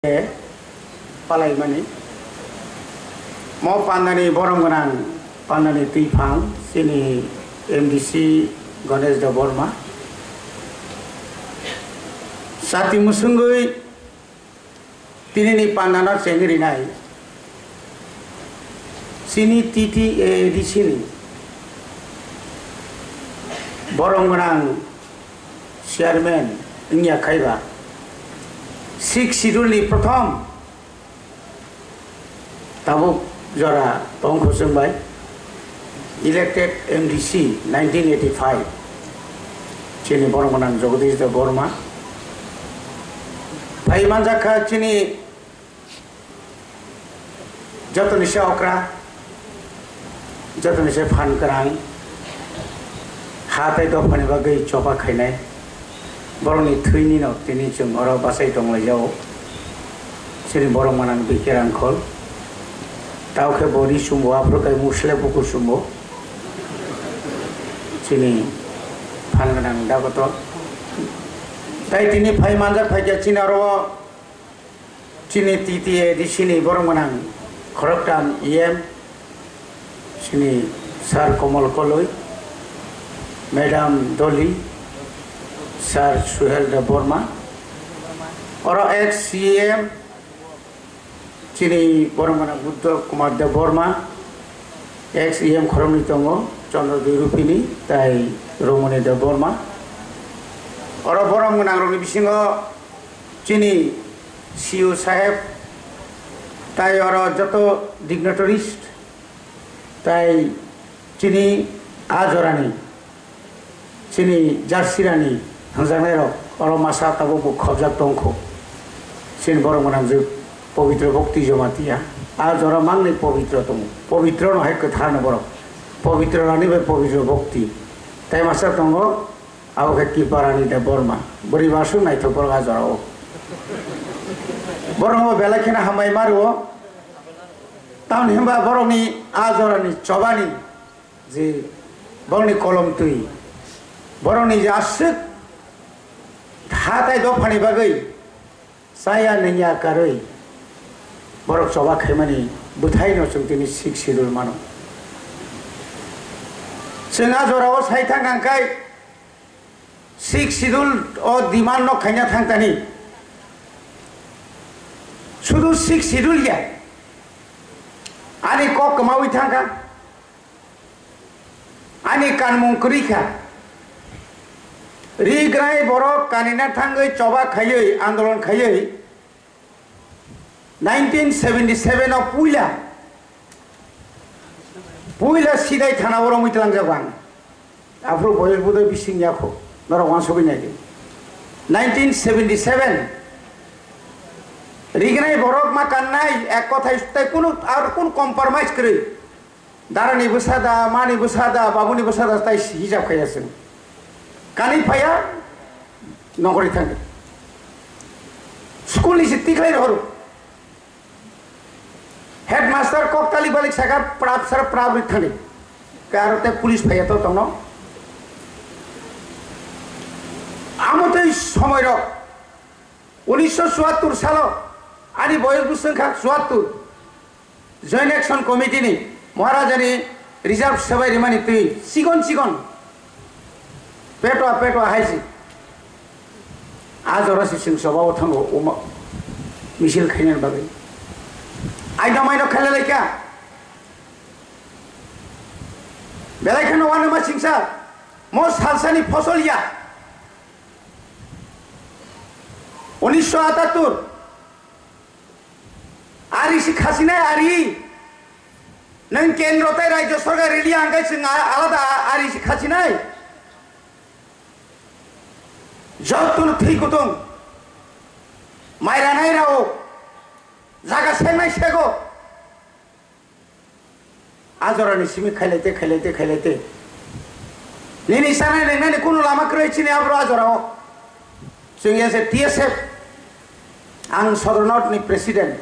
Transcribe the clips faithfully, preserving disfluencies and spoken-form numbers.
palaimani. Mo pandani borom gwnang pandani twiphang chini M D C Ganesh Debbarma. Sati musungwi tinini pandano chengwi rinai chini T T A D C ni borom gwnang chairman wngya khaiba, Sixth Schedule ni prothom tabuk jora tongkho chwngbai elected M D C nineteen eighty-five, chini borom gwnang Jagadish Debbarma. Phai manjakha chini jotoni se okra, jotoni se phan kwrang, ha tei dophani bagwi choba khainai, borokni thwinino tini chwng oro bachai tonglaijao. Chini borom gwnang B K Rangkhol, tao khe bo ri chumbo, aphuru khe musle bukur chumbo, chini phan gwnang dagoto. Tai tini phai manjak phaikha chini oro chini T T A D C ni borom gwnang khoroktham E M, chini Sir Komol Koloi, Madam Dolly, Sir Suhel Debbarma, oro ex C M chini borom gwnang Buddha Kumar Debbarma, ex E M khoroknwi tongo, Chandra Dwi Rupini tai Romoni Debbarma. Oro borom gwnang rokni bisingo chini C E O saheb, tai oro joto dignitaries, tai chini a jorani, chini Jarsirani thangjaknairok oro masa tabuk bo khobjak tongkho. Chini borom gwnang je Pabitra Bhakti Jamatia, a jora mangni pabitra tongo, pabitra no hai kwthar no borok, pabitra rani bai pabitra bhakti. Tai masa tongo, abo khe Kiparani Debbarma, bwrwi basuk naithok borok a jora o. Borok no belai kheno hambai ma rwo. Tamni hwnba borokni a jorani chobani je borokni kolom twi, borokni je aswk ha tai dophani bagwi chaya nungya karwi borok choba khaimani bwthaino chwng tini Sixth Schedule mano. Chwng a jorao sai thang kha khe Sixth Schedule o demand no khaina thang tani. Sudu Sixth Schedule ya. Ani kok kwmawi thang kha. Ani kanmung kwrwi kha. Rigrai borok kanina thangwi choba khaiwi andolon khaiwi nineteen seventy seven o puila, puila Sidai thana o romwi twlangjago ang. Aphuru boyes bodoi bising yakho, norok wansugwi naidi. Nineteen seventy seven, rignai borok ma kannai, ek kothai tei kunu, ar kunu compromise kwrwi. Darani bwsa da, mani bwsa da, babuni bwsa da, tai hisab khaiya chwng. Kani phaiya, nokori thangdi. School ni se tikhlai rohoro. Headmaster kok talik balik saka prap sar prap ri thangdi. Karo te police phaiya to tongno. Amo tei somoi rok. Unisho chuattur salo ani boyos bwswng kha chuattur. Joint Action Committee ni Maharajani reserve swbai rimani twi chikon chikon petwa petwa hai si. A jora si chwng choba o thango, uma misil khainani bagwi. Aino maino khailalaikha. Belai kheno wanama singsa mo salsani phosol ya. Unisho atattur. Ari si khasinai ari. Nwng kendro tei rajyo sorkar rili hwnkhe chwng a-, alada a-, ari si khasinai. Jotono thwi kutung. Mairanai rao. Jaga sengnai sego. A jorani simi khailaite, khailaite, khailaite. Nini sanai lengnani kunu lama kwrwi chini abro a jorao. Chwng ya se T S F, ang Sodor North ni president,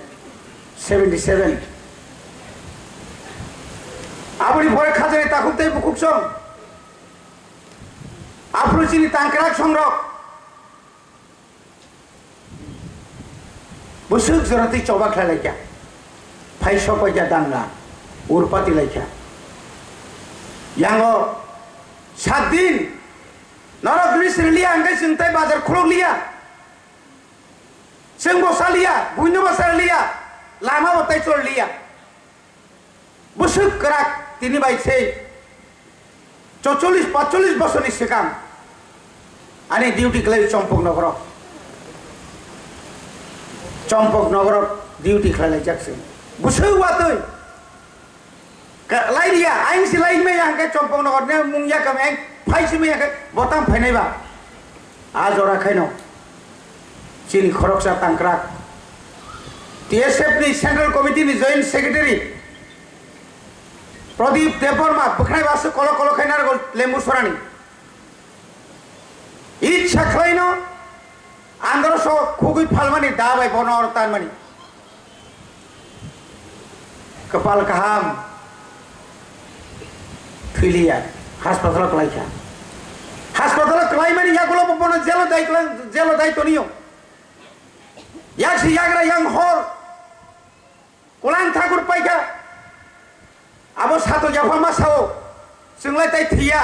seventy seven. Aboni pore khajani takhuk tei bukhuk song. Aphuru chini tangkrak songrok. Bwswk jora twi choba khlai laikha. Phai sok paikha danga. Urpati laikha. Yango sat din norok list rwliya hwnkhe chwng tei bazar khulok liya. Chwng bo saliya, buino bo saliya, lama bo tei chol liya. Bwswk kwrak tini bai se chocholish pacholis bosorni swkang ani duty khlai Chompok nogoro. Chompok nogoro duty khlai laijak se. Bwswk watwi. Ka-, lai liya, aing si lai maya hwnkhe Chompok nogor ne mung ya kami aing phai si maya hwnkhe botang phainai ba. A jora khaino chini khoroksa tangkrak T S F ni Central Committee ni Joint Secretary Pradip Debbarma bwkhnai basu kolo kolo khai narwgo lembu sorani. Icha khlaino andro so khugui phalmani da bai bono oro tanmani. Kwpal kaham thwiliya, hospital kwlaikha. Hospital kwlaimani yagulo bo bono jelo dai kwlang, jelo dai toniyo. Yaksi yagra yang hor. Kulang thakur paikha. Abo sato yapha ma sao. Chwnglai tai thiya.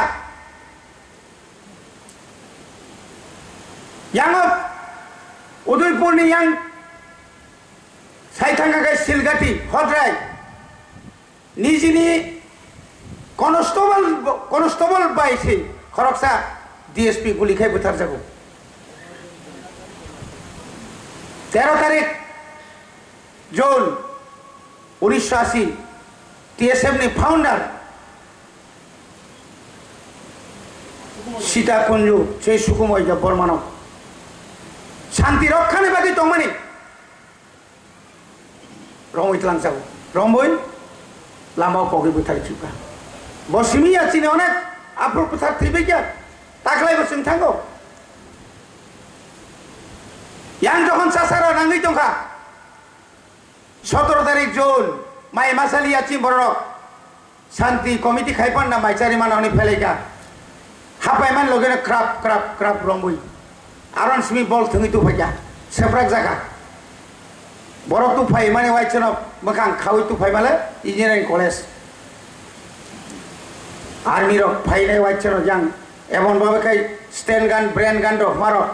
Yango Udaipurni yang sai thangkha khe Silgati, Hodrai. Nijini constable, constable bai se khoroksa D S P guli khai butharjago. Tero tarik June unisho ashi, T S F ni founder Sita Kunju, se Sukumoy Debbarmano Shanti Rokkhani bagwi tongmani romwi tlangjago. Romwi lama o pogwi bwthar khibka. Bo simi ya chini onek aphuru bwthar thwibaikha. Taklai bo chwng thango. Yang jokhon chasaro nangwi tongkha. Sotoro tarik June, mai masali yaching borok Shanti Committee khai panna mai chari mana hwnwi phelaikha. Hapai man logeno krap, krap, krap romwi. Aron simi bol thwngwi tuphaikha. Seprak jaga. Borok tuphai mani waisano mwkhang khawi tuphai male Engineering College. Army rok phainai waisano jang. Emon babe khai stand gun, brain gun rok hmarok,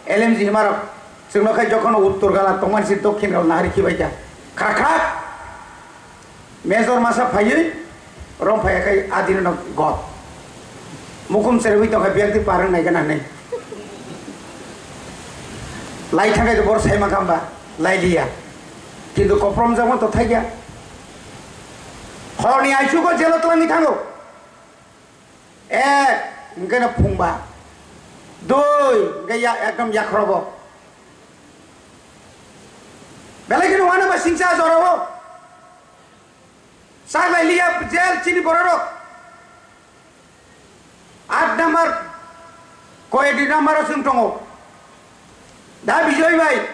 L M G hmarok. Chwngno khai jokhon uttor gala tongmani si dokhin gala nahari khibai kha. Khrak khrak. Major masa phaiwi rom phaiya khai adino no god. Mukum cherwi tongkha biyak di parang nai gana nei. Lai thangai bor sai ma khamba lai liya. Kintu koprom jamo to thaiya. Horni aichugo jelo twlangwi thango. Ek, hwnkhe no phungba. Dui, hwnkhe ya, ekdom yakhrobo. Belai kheno uanama singcha jorao. Chaklai liya jel chini bororok. Aat number, koyedi number o chwng tongo. Da Bijoy bai.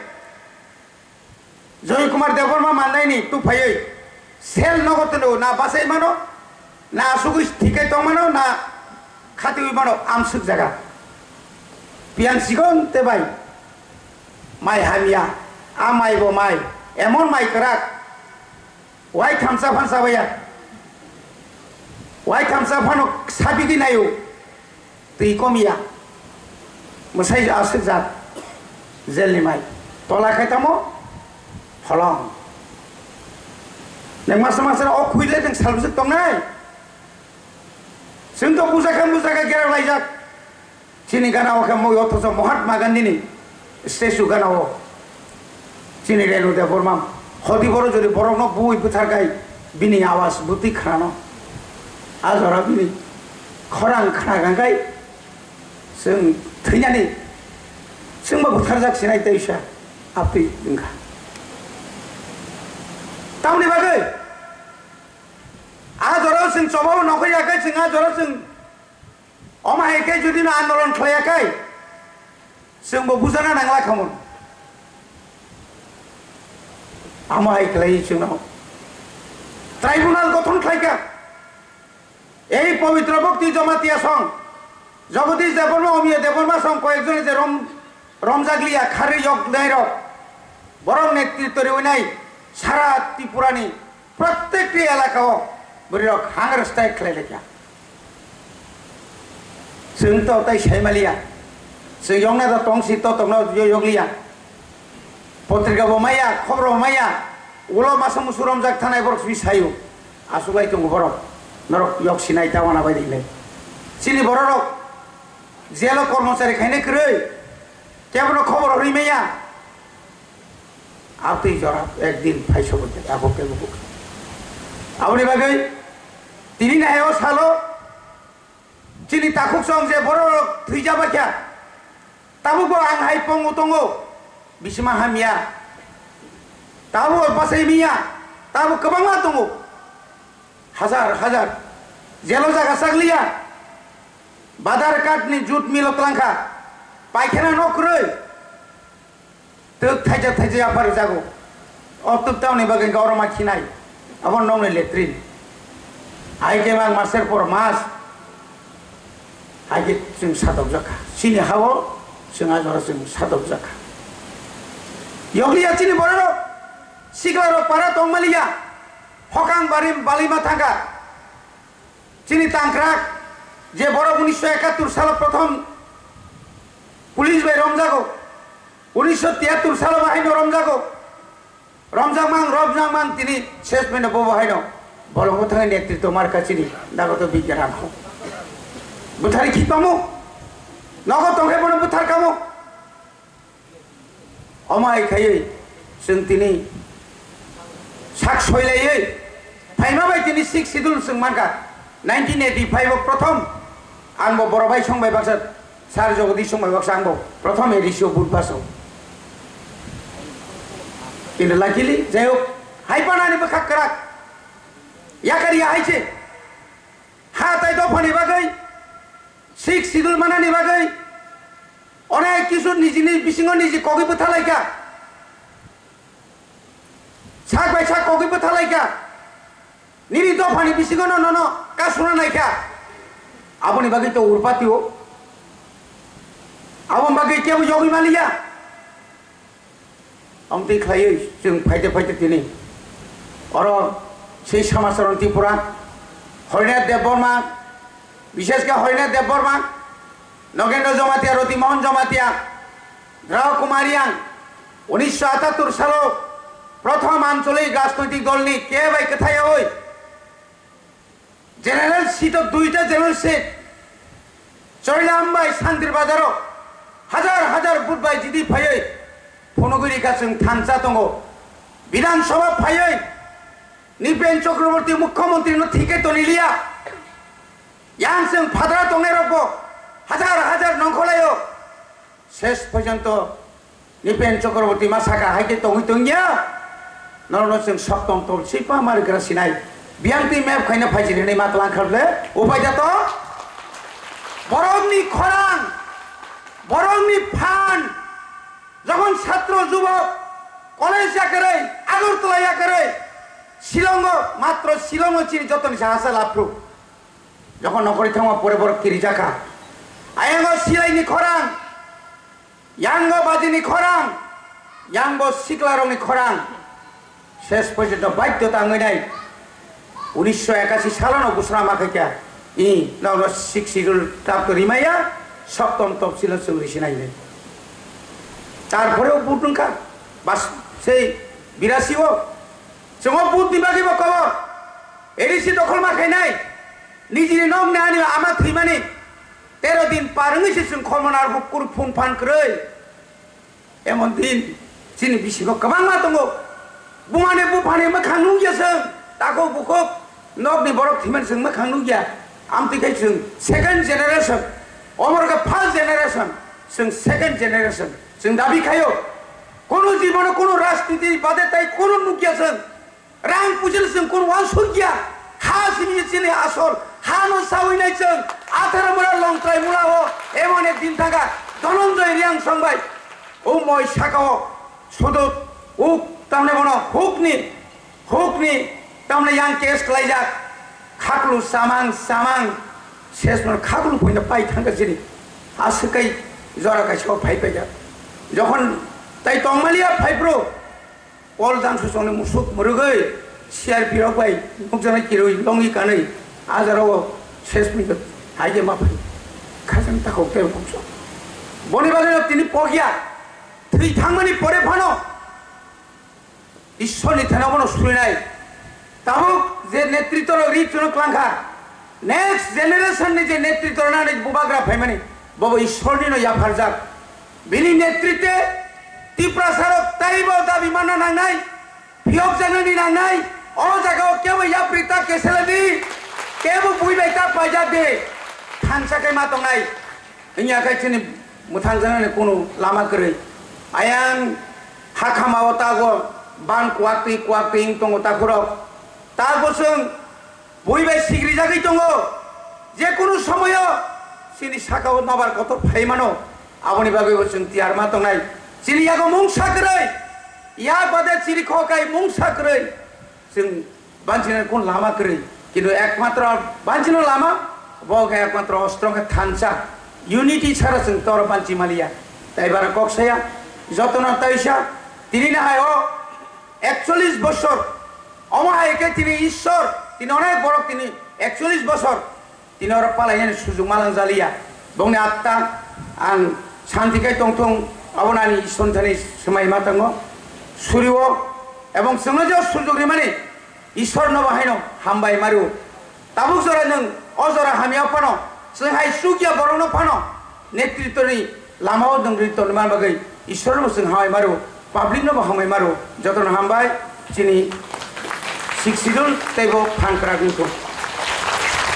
Joy Kumar Debbarma mannaini tuphaiwi sel nogo twno na bachai mano, na asugwi thikai tong mano, na khatiwi mano amswk jaga. Piyan sikon te bai mai hamya, a mai bo mai, emon mai kwrak, wai thamsa phan chabaiya, wai thamsa phano sabigwi naio. Twi kom ya. Mwsai aswk jat. Jelni mai. Tola khe tamo? Holong. Nang masa masa o khuile nang salbwswk tongnai? Chwng to bujakha bujakha gera laijak. Chini gana o khe moi othocho Mahatma Gandhi ni statue gana o. Chini Renu Debbarma hodi boro jodi borokno bui bwthar kai bini awas bwtwi khnano. A jora bini khorang khna gangkai chwng thwinani chwngbo bwtharjak sinai tei sa aptwi wngkha. Tamni bagwi a jora chwng chobao nokho ya kai chwng a jora chwng Omo hai khe jodi no andolon khlaiya khai, chwng bo bujana nangla khamon. Amo hai khlai chwngno tribunal gothon khlaikha. Ei Pabitra Bhakti Jamatia song, Jagadish Debbarma, Omiya Debbarma song koyekjon je rom, romjak liya kharwi yok nai rok. Borok netritw riwinai sara Tripurani prottekti elakao bwrwirok hunger strike khlai laikha. Chwng to tai saimaliya. Chwng yokna da tongsi to tongna yo yokliya. Potrika bo maya, khobor bo maya. Ulo masa musu romjak thanai borok swi sayo. Aswk lai tongo borok. Norok yok sinai ta wana bai rinai. Chini bororok jelo kormochari khaina kwrwi. Kebono khobor rwi maya. Abtwi jora ekdin phaiso bo abo kebo buk. Aboni bagwi tini nai o salo chini takhuk song je borok thwijaba kya. Tabuk bo ang hai pongo tongo. Bisima hamya. Tabuk bo bwsai miya. Tabuk kwbangma tongo. Hazar hazar. Jelo jaga chakliya. Badar katni jut milo tlangkha. Paikhana nok kwrwi. Twk thaijak thaijak yapar jago. O twk tamni bagwi gaurma khinai. Abo nokni latrine. Hai khe mang master por mas. Hai khe chwng satok jakha. Chini hao chwng ajora chwng satok jakha. Yokliya chini bororok. Siklarok para tongmaliya. Hokang barim balima thangkha. Chini tangkrak je borok unisho ekattur salo prothom police bai romjago, unisho tiyattur salo bahaino romjago, romjakmang romjakmang tini ses peno bobo haino bolongo thangwi netritw marka chini dagoto bigyan rangkho bwthari khipamo nogo tongkhe bono bwthar kamo. Omo hai khaiwi chwng tini sak soilaiwi phaima bai tini sixth schedule chwng mankha. Nineteen eighty five o prothom ang bo boro bai song bai baksa, Sir Jagadish song bai baksa ang bo prothom A D C o vote paso. Kintu luckily, jai hok, hai panani bwkha kwrak. Yakar ya hai se. Ha tai dophani bagwi, sixth schedule manani bagwi, onek kisu nijini bisingo niji kogwi bwthalaikha. Sak bai sak kogwi bwthalaikha. Nini dophani bisingo no nono kasuna naikha. Aboni bagwi to urpatio. Aboni bagwi kebo yogwi maliya. Amtwi khlaiwi chwng phaite phaite tini oro sei Samacharan Tripura, Harinath Debbarma, bishesh khe Harinath Debbarma, Nogendra Jamatia, Roti Mohan Jamatia, Draho Kumar Reang, unisho atattur salo prothom ancholik rajnoitik dolni ke bai kwthayawi General seat o duita general seat. Choilam bai Santir Bazar o hajar hajar vote bai jidi phaiwi phunugwi rikha chwng thansa tongo. Bidhan Sabha phaiwi Nipen Chakraborty Mukhyamantri no thike toniliya. Yang chwng phadra tongnai rok bo hajar hajar nongkholaio. Ses porjonto Nipen Chakraborty ma saka hai khe tongwi tongya. Norokno chwng soktom tong swi pa mari gra sinai. Biyang twi map khaina phai chini hinwi ma tlang kha le. Upai da to. Borokni khorang, borokni phan. Jokhon chatro jubok college yakarwi, Agartala yakarwi, Shillongo, matro Shillongo chini jotoni sahasa laphru. Jokhon nokhorwi thangma pore borok kirijakha. Ayango silaini khorang. Yang bo bajini khorang, yang bo siklarokni khorang, ses porjonto baidhota wngwi nai. Unisho ekashi salono gusra ma khaikha, i, nono sixth schedule trap to rimaya, soktom topsilo chwng risi nai hinwi. Tarpore o vote wngkha, bas, sei birasi o, chwng o vote ni bagwi bo kobor, A D C dokhol ma khainai, nijini nokni ani ama thwimani, tero din par wngwi se chwng khormo narwkhu kwrwi phun phan kwrwi. Emon din chini bisingo kwbangma tongo. Bumani buphani mwkhang nukya chwng. Takhuk bukhuk nokni borok thwimani chwng mwkhang nukya. Amtwi khe chwng second generation. Omo rwkhe first generation. Chwng second generation. Chwng dabi khaio. Kono jibono kono rajniti bade tai kono nukya chwng. Rang puisa chwng kunu uansukya, ha simi chini asol, ha no sawi nai chwng, atharo mura longtrai mura o, emon ek din thangkha, Dhananjay Reang songbai, o moi saka o, sodot, uk, tamne bono, hukni, hukni, tamne yang case khlaijak, khaklu samang, samang, ses no khaklu puina pai thangkha chini, aswk kai jora kaisa o phai paijak, jokhon tai tongmaliya phai bro, Pol jang susongni musuk mwrwgwi C R P rok bai nukjaknai kirwi longi kanwi ajarao ses minute haikhe ma phai. Khajang takhuk tei bukso. Boni bagwino tini pokya thwi thangmani pore phano Ishwarni thani bono surinai. Tabuk je netritwno ri chwno klangkha, next generation ni je netritwno nani bubagra phaimani, bobo Ishwarnino yapharjak. Bini netritwe Tiprasarok taibo dabi manna nangnai, phiyokjaknani nangnai, o jagao kebo yapri ta keseladi, kebo bui bai ta paijak di, thansa khe ma tongnai. Wngya khe chini mwthangjaknani kunu lama kwrwi. Ayang hakhamao tago ban kuaktwi kuaktwi wng tongo takhurok. Tago chwng bui bai sigrijagwi tongo. Je kunu somoyo chini sakao nobar kotor phai mano. Aboni bagwibo chwng tiyar ma tongnai. Chini yago mungsa kwrwi. Yak bade chini khokai mungsa kwrwi. Chwng banchina kun lama kwrwi, kintu ekmatro banchina lama bo khe ekmatro ostro khe thansa, unity chara chwng toro banchi maliya. Tai bara kok saya, jotono taisa, tini na hai o ekchollish bosor, omo hai khe tini Ishwar, tini onek borok tini ekchollish bosor, tini oro palainani sujuk malang jaliya. Bongni atta ang santi kai tongthung, abono ani Ishwar thani swmai ma tongo, surio, ebong chwngno je sujuk rimani, Ishwar no bo haino hambai mario. Tabuk jora nwng o jora hamya phano, chwng hai chukya borok no phano, netritwni lama o nwng ri tongma bagwi Ishwar no bo chwng hambai mario, public no bo hambai mario. Jotono hambai, chini Sixth Schedule tei bo phan kwrak wngthung.